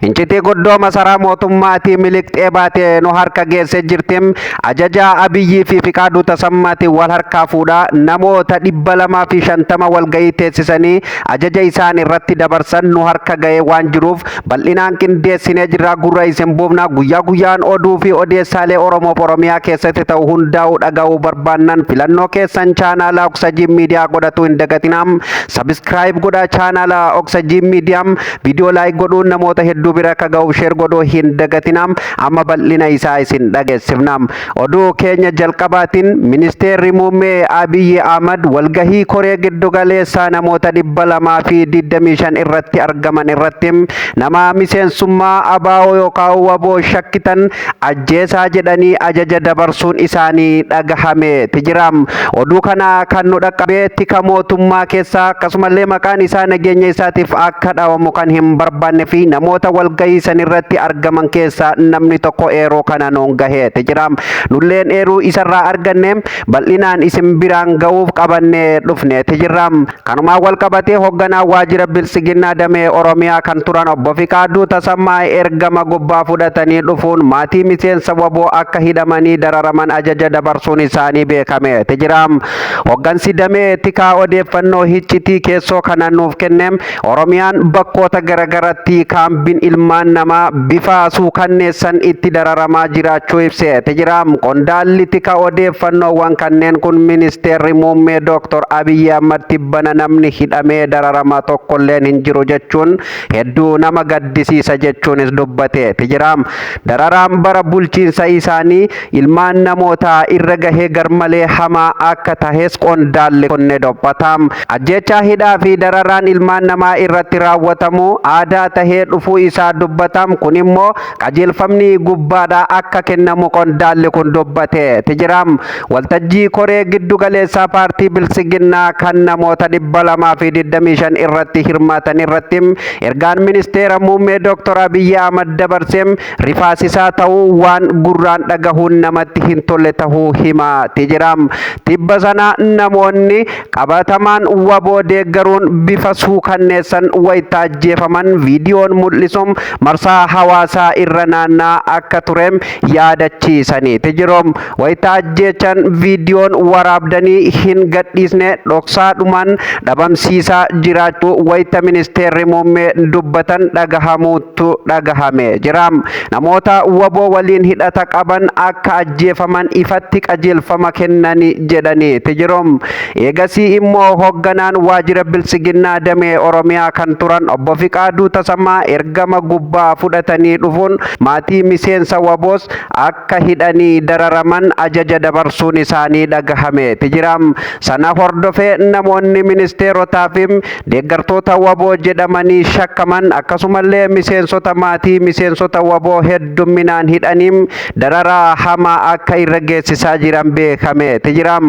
Incitii guddoo masaraa mootummaatii miliqxee baatee nu harka geesse jirti. Ajaja Abiyyii fi Fiqaaduu Tasammaatiin wal harkaa fuudhaa namoota 250 walgahii teessisanii ajaja isaan irratti dabarsan nu harka ga'ee waan jiruuf bal'inaan qindeessinee jirra. Gurra isin buufna. Guyyaa guyyaan oduu fi odeessaalee Oromoof Oromiyaa keessatti ta'u hundaa'uu dhaga'uu barbaannan filannoo keessan chaanaala Oksajii Miidiyaa godhatu hin dagatinaa. Subscribe godhaa chaanaala Oksajii Miidiyaa. Viidiyoo like godhuun namoota hedduu bira akka ga'uuf share godhuu hin dagatinaa. Amma bal'ina isaa isin dhageessifna. Oduu keenya jalqabaatiin, ministeerri muummee Abiyyi Ahmad walgahii koree giddugaleessaa namoota 225 irratti argaman irratti nama miseensummaa ABO yookaan WBO shakkitan ajjeesaa jedhanii ajaja dabarsuun isaanii dhagahameeti jira. Oduu kana kan nu dhaqqabee tika mootummaa keessaa, akkasumallee maqaan isaa nageenya isaatiif akka dhawamu kan hin barbaanne fi namoota walgahii san irratti argaman keessaa namni tokko eeroo kana nuun gaheeti jira. Nulleen eeruu isarraa arganne bal'inaan isin biraan ga'uuf qabannee dhufneeti jirra. Kanumaan wal qabatee hoogganaa waajjira Biltsiginnaa damee Oromiyaa kan turan obbo Fiqaaduu Tasammaa ergama gubbaa fudhatanii dhufuun maatii miseensa WBO akka hidhamanii dararaman ajaja dabarsuun isaanii beekameeti jira. Hooggansi damee tikaa odeeffannoo hiccitii keessoo kana nuuf kenne, Oromiyaan bakkoota garagaratti kaambiin ilmaan namaa bifa suukanneessan itti dararamaa jiraachuu ibseeti jira. Qondaalli tika odeeffannoowwan kanneen kun ministeerri muummee Dr. Abiyyi Ahmad tibbana namni hidhamee dararama tokkolleen hin jiru jechuun hedduu nama gaddisiisa jechuunis dubbateeti jira. Dararaan bara bulchiinsa isaanii ilmaan namootaa irra gahee garmalee hamaa akka tahes qondaalli kun ni dubbata. Ajjeechaa, hidhaa fi dararaan ilmaan namaa irratti raawwatamu aadaa tahee dhufuu isaa dubbata. Kun immoo qajeelfamni gubbaadhaa akka kennamu qondaalli kun dubbateeti jira. Waltajjii koree giddu galeessaa paartii Biltsiginnaa kan namoota 225 irratti hirmaatan irratti ergaan ministeera muummee Dr. Abiyyi Ahmad dabarse rifaasisaa ta'uu, waan gurraan dhagahuun namatti hin tolle ta'uu himaati jira. Tibba sana namoonni qabatamaan WBO deeggaruun bifa suukanneessan wayita ajjeefaman viidiyoon mul'isu marsaa hawaasaa irra naannaa akka ture yaadachiisaniiti jiru. Wayita ajjeechan viidiyoon waraabdanii hin gadhiisne, dhoksaadhumaan dhabamsiisaa jiraachuu wayita ministeerri muummee dubbatan dhagahamuutu dhagahame jira. Namoota WBO waliin hidhata qaban akka ajjeefaman ifatti qajeelfama kennani jedhaniiti jiru. Eegasii immoo hoogganaan waajjira Biltsiginnaa damee Oromiyaa kan turan obbo Fiqaaduu Tasammaa ergama gubbaa fudhatanii dhufuun maatii miseensa WBOs akka hidhanii dararaman ajaja dabarsuun isaanii dhagahameeti jira. Sana hordofee namoonni ministeerotaa fi deeggartoota WBO jedhamanii shakkaman, akkasumallee miseensota maatii miseensota WBO heddumminaan hidhanii dararaa hamaa akka irra geessisaa jiran beekameeti jira.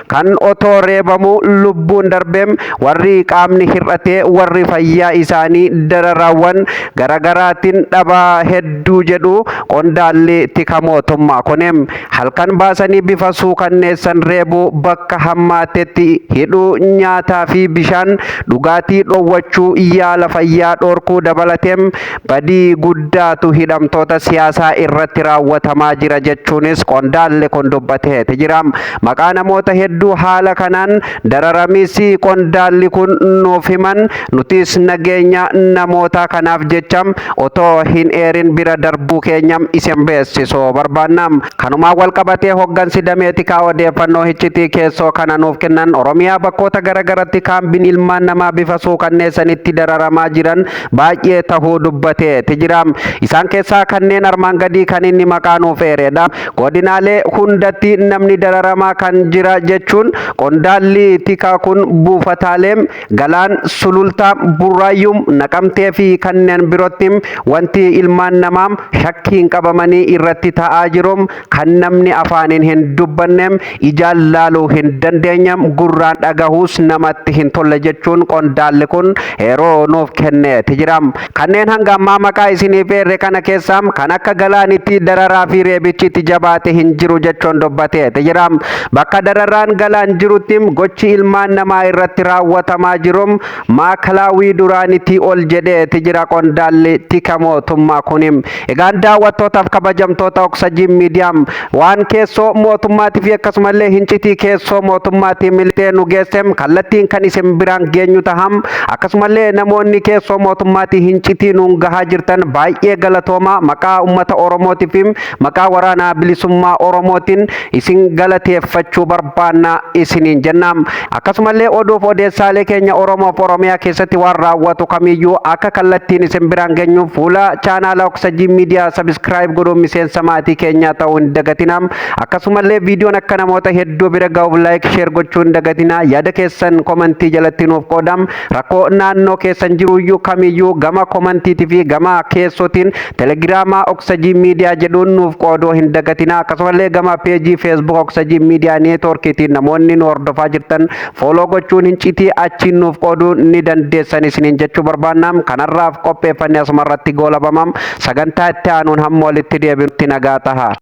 Kan otoo reebamu lubbuun darbeem, warri qaamni hir'atee, warri fayyaa isaanii dararaawwan garagaraatiin dhabaa hedduu jedhu qondaalli tika mootummaa kunim. Halkan baasanii bifa suukanneessan reebuu, bakka hammaatetti hidhuu, nyaataa fi bishaan dhugaatii dhoowwachuu, yaala fayyaa dhoorkuu dabalateem badii guddaatu hidhamtoota siyaasaa irratti raawwatamaa jira jechuunis qondaalli kun dubbateeti jira. Maqaa namoota hedduu haala kanaan dararamis qondaalli kun nuuf himan. Nutis nageenya namoota kanaaf jecha otoo hin eerin bira darbuu keenya isin beeksisuu barbaanna. Kanumaan wal qabatee hoggansi damee tikaa odeeffannoo hiccitii keessoo kana nuuf kennan, Oromiyaa bakkoota garagaratti kaambiin ilmaan namaa bifa suukanneessanitti dararamaa jiran baay'ee tahuu dubbateeti jira. Isaan keessaa kanneen armaan gadii kan inni maqaa nuuf eeredha. Godinaalee hundatti namni dararamaa kan jira jechuun qondaalli tikaa kun, buufataalee Galaan, Sulultaa, Burraayyuu, Naqamtee fi kanneen birootti wanti ilmaan namaa shakkiin qabamanii irratti ta'aa jiru kan namni afaaniin hin dubbanne, ijaan laaluu hin dandeenye, gurraan dhagahuus namatti hin tolle jechuun qondaalli kun yeroo nuuf kenneeti jira. Kanneen hanga ammaa maqaa isiniif eerre kana keessaa kan akka Galaanitti dararaa fi reebichi itti jabaate hin jiru jechuun dubbateeti jira. Bakka dararaan Galaan jirutti gochi ilmaan namaa irratti raawwatamaa jiru maakalaawii duraanitti ol jedheeti jira qondaalli Haalli tika mootummaa kunim. Egaan daawwattootaaf kabajamtoota Oksajii Miidiyaam, waan keessoo mootummaatii fi akkasumallee hincitii keessoo mootummaatii miltee nu geessem kallattiin kan isin biraan geenyu taham. Akkasumallee namoonni keessoo mootummaatii hincitii nuun gahaa jirtan baay'ee galatooma. Maqaa ummata Oromootii fi maqaa Waraanaa Bilisummaa Oromootiin isin galateeffachuu barbaanna isiniin jennaam. Akkasumallee oduuf odeessaalee keenya Oromoof Oromiyaa keessatti waan raawwatu kamiyyuu akka kallattiin isin biraan geenyu fuula chaanaala Oksajii Miidiyaa subscribe godhuun miseensa maatii keenyaa ta'uu hin dagatinaa. Akkasumallee viidiyoon akka namoota hedduu bira ga'uuf like, share gochuu hin dagatinaa. Yaada keessan komantii jalatti nuuf qoodam. Rakkoo naannoo keessan jiruyyuu kamiyyuu gama komantiitii fi gama keessootiin Telegiraamaa Oksajii Miidiyaa jedhuun nuuf qooduu hin dagatinaa. Akkasumallee gama peejii Facebook Oksajii Miidiyaa Neetwoorkiitiin namoonni nu hordofaa jirtan follow gochuun hincitii achiin nuuf qooduu ni dandeessan isiniin jechuu barbaannaam. Kanarraaf qopheeffanne asuma irratti goolabamam. Sagantaa itti aanuun hamma walitti deebinutti nagaa taha.